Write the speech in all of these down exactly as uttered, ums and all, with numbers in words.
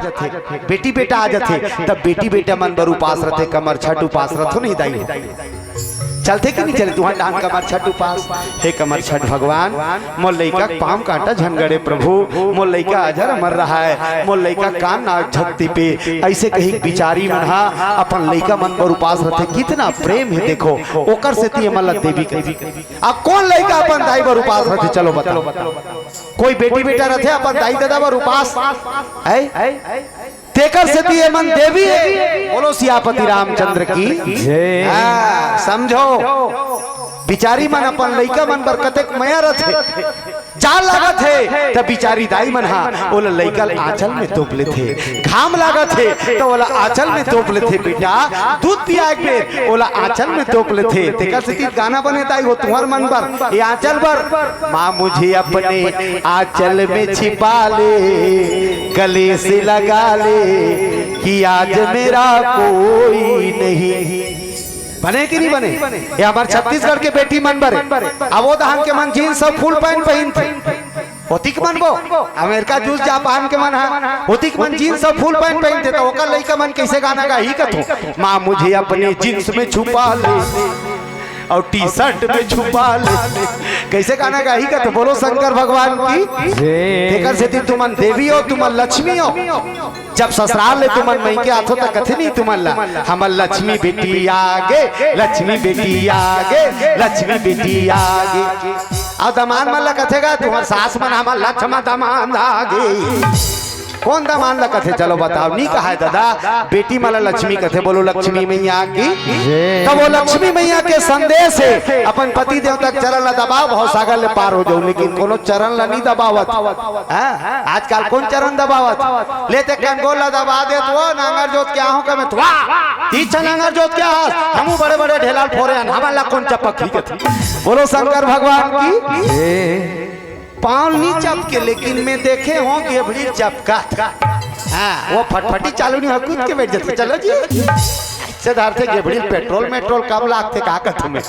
जाथे, बेटी बेटा आ जाथे, तब बेटी बेटा मन बर उपास रथे। कमर छठ उपास रथो नहीं दाई हो? चलथे कि नहीं चले तुहर डाहन कमर छठ उपास? हे कमर छठ भगवान, मोर लइका के पाँव कांटा झन गड़े प्रभु, मोर लइका अजर अमर रहय, मोर लइका कान नाक झन टिपे, अइसे कहि बिचारी मन ह अपन लइका मन बर उपास रथे। कितना प्रेम हे देखो, ओकर सेती एमन ला देवी कथे। अब कोन लइका अपन दाई बर उपास रथे, चलो बताओ। कोई बेटी बेटा रथे अपन दाई ददा बर उपास? है? तेकर सेती एमन देवी हे। बोलो सियापति रामचंद्र की। जय। हाँ, समझो, बिचारी मन अपन लइका मन बर कतेक मया रथे। जाड़ लागत हे, त बिचारी दाई मन हा ओला लइका ल आंचल में तोप लेथे। घाम लागत हे, त ओला आंचल में तोप लेथे। बेटा, दूध पियाए के बेर ओला आंचल में तोप लेथे। तेकर सेती गाना बने दाई हो तुहर मन बर, ये आंचल बर। माँ मुझे अपने आंचल में छिपा ले, गले से लगा ले, कि आज मेरा कोई नहीं। बने कि नहीं बने? ये हमर छत्तीसगढ़ के बेटी मन बरे। अब वो दहन के मन जींस अउ फुल पैंट पहिनथे। ओतिक मन वो अमेरिका, रूस, जापान के मन हा, ओतिक मन जींस अउ फुल पैंट पहिनथे, त ओकर लइका मन कइसे गाना गाही कथो? माँ मुझे अपने जींस में छुपा ले और टी शर्ट में छुपा ले। कइसे गाना गाही कथो? बोलो शंकर भगवान की। जय। तेकर सेती तुमन देवी हो, तुमन लक्ष्मी हो। जब ससुराल ले तुमन मइके आथो त कथे नहीं तुमन ला, हमर लक्ष्मी बेटी आगे, लक्ष्मी बेटी आगे, लक्ष्मी बेटी आगे। अउ दमांद मन ला कथे गा, तुहर सास मन हमर लक्ष्मा दमांद आगे। कोन दमांद ला कथे, चलो बताओ, नहीं कहाय ददा, बेटी मन ला लक्ष्मी कथे, बोलो लक्ष्मी मैया की। जय। तब वो लक्ष्मी मैया के संदेश हे, अपन पति देवता के चरण ला दबाओ, भवसागर ले पार हो जाओ, लेकिन कोनो चरण ला नहीं दबावत। हाँ? आजकल कोन चरण दबावत? ले ते कंगोल ला दबा देत वो, नांगर जोत के आहूं कमे त वाह, तीछा नांगर जोत के आहस, हमू बड़े बड़े ढेला ल फोरे हन, हमन ला कोन चपकही कथे। बोलो शंकर भगवान की। पाँव नी चपके, लेकिन मैं देखे हों गेबड़ी चपका। हाँ, वो फटफटी चालू नहीं हो, कूद के बैठ जाथे, चलो जी। से धरथे गेबड़ी ल पेट्रोल मेट्रोल कम लागथे, का कथूं मैं।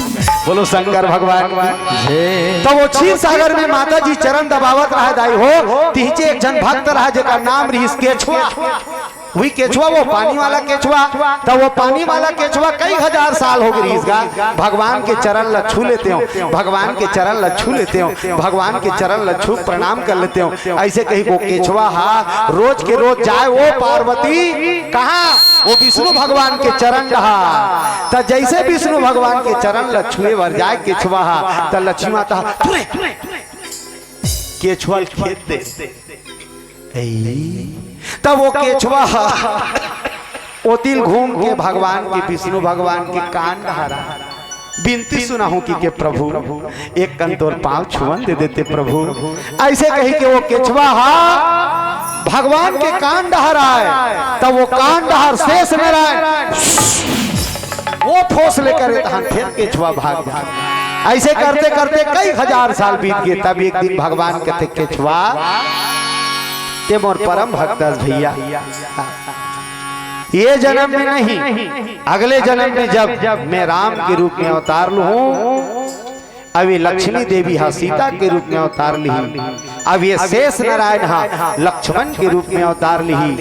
बोलो शंकर भगवान की। जय। त वो क्षीर सागर में माता जी चरण दबावत रहय दाई हो, तिहचे एक झन भक्त रहय जेकर नाम रिहिस केछुआ। वही केछुआ, वो पानी वाला केछुआ, त वो पानी वाला केछुआ कई हजार साल हो गे रिहिस गा, भगवान के चरण ला छू लेतेंव, भगवान के चरण ला छू लेतेंव, भगवान के चरण ला छू प्रणाम कर लेतेंव। अइसे कहि वो केछुआ हा रोज के रोज जाय वो पार्वती कहाँ? वो विष्णु भगवान के चरण डहा। त जइसे विष्णु भगवान के चरण ला छुए बर जाय केछुआ हा, त लक्ष्मी माता हा, "तुरे, केछुआ ल खेत दे।" ए, तब वो केछुआ हा ओती ल घूम के भगवान के, विष्णु भगवान के कान डहर आय। बिनती सुनाहूं कहिके, प्रभु, एक कन तोर पाँव छुअन दे देते प्रभु। अइसे कहिके वो केछुआ हा भगवान के कान डहर आय, तब वो कान डहर शेष नारायण वो फोंस ले करे तहन फेर केछुआ भाग जाय। अइसे करते करते कई हजार साल बीत गे, तब एक दिन भगवान कथे, "केछुआ, ते मोर परम भक्त हस भइया, ये जनम में नहीं, अगले जनम में जब मैं राम के रूप में अवतार लूहूं, अब ये लक्ष्मी देवी हा सीता के रूप में अवतार लिही, अब ये शेष नारायण हा लक्ष्मण के रूप में अवतार लिही,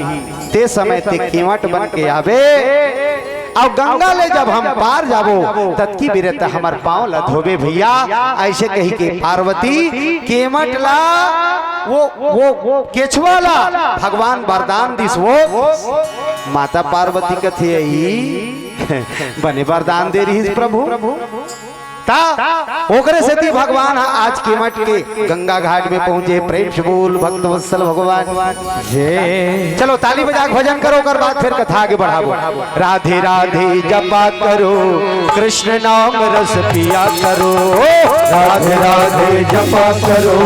ते समय ते केवट बन के आबे, अउ गंगा ले जब हम पार जाबो, ततकी बेरे त हमर पाँव ला धोबे भइया।" अइसे कहिके पार्वती केवट ला, वो, वो केछुआ ला भगवान वरदान दिस वो। माता पार्वती कथे, "अई, बने वरदान दे रिहिस प्रभु।" ता ओकरे सेती भगवान ह आज केवट के गंगा घाट में पहुंचे। प्रेम से बोल भक्त वत्सल भगवान। जय। चलो ताली बजा के भजन करो, ओकर बाद फेर कथा आगे बढ़ाबो। राधे राधे जपा करो, कृष्ण नाम रस पिया करो। राधे राधे जपा करो,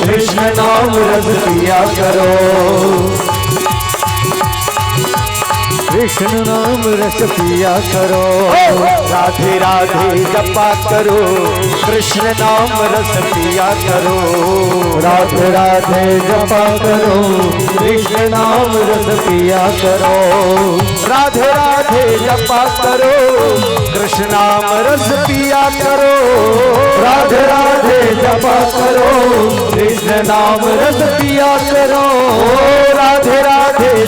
कृष्ण नाम रस पिया करो। कृष्ण नाम रस पिया करो। राधे राधे जपा करो, कृष्ण नाम रस पिया करो। राधे राधे जपा करो, कृष्ण नाम रस पिया करो। राधे राधे जपा करो, कृष्ण नाम रस पिया करो। राधे राधे जपा करो, कृष्ण नाम रस पिया करो। राधे राधे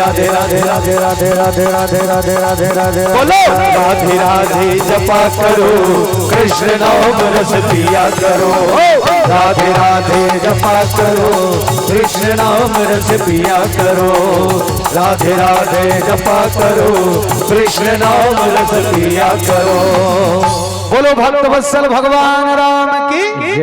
राधे राधे राधे राधे राधे राधे राधे राधे राधे। बोलो। राधे राधे जपा करो, कृष्ण नाम रस पिया करो। राधे राधे जपा करो, कृष्ण नाम रस पिया करो। राधे राधे जपा करो, कृष्ण नाम रस पिया करो। बोलो भक्त वत्सल भगवान राम की।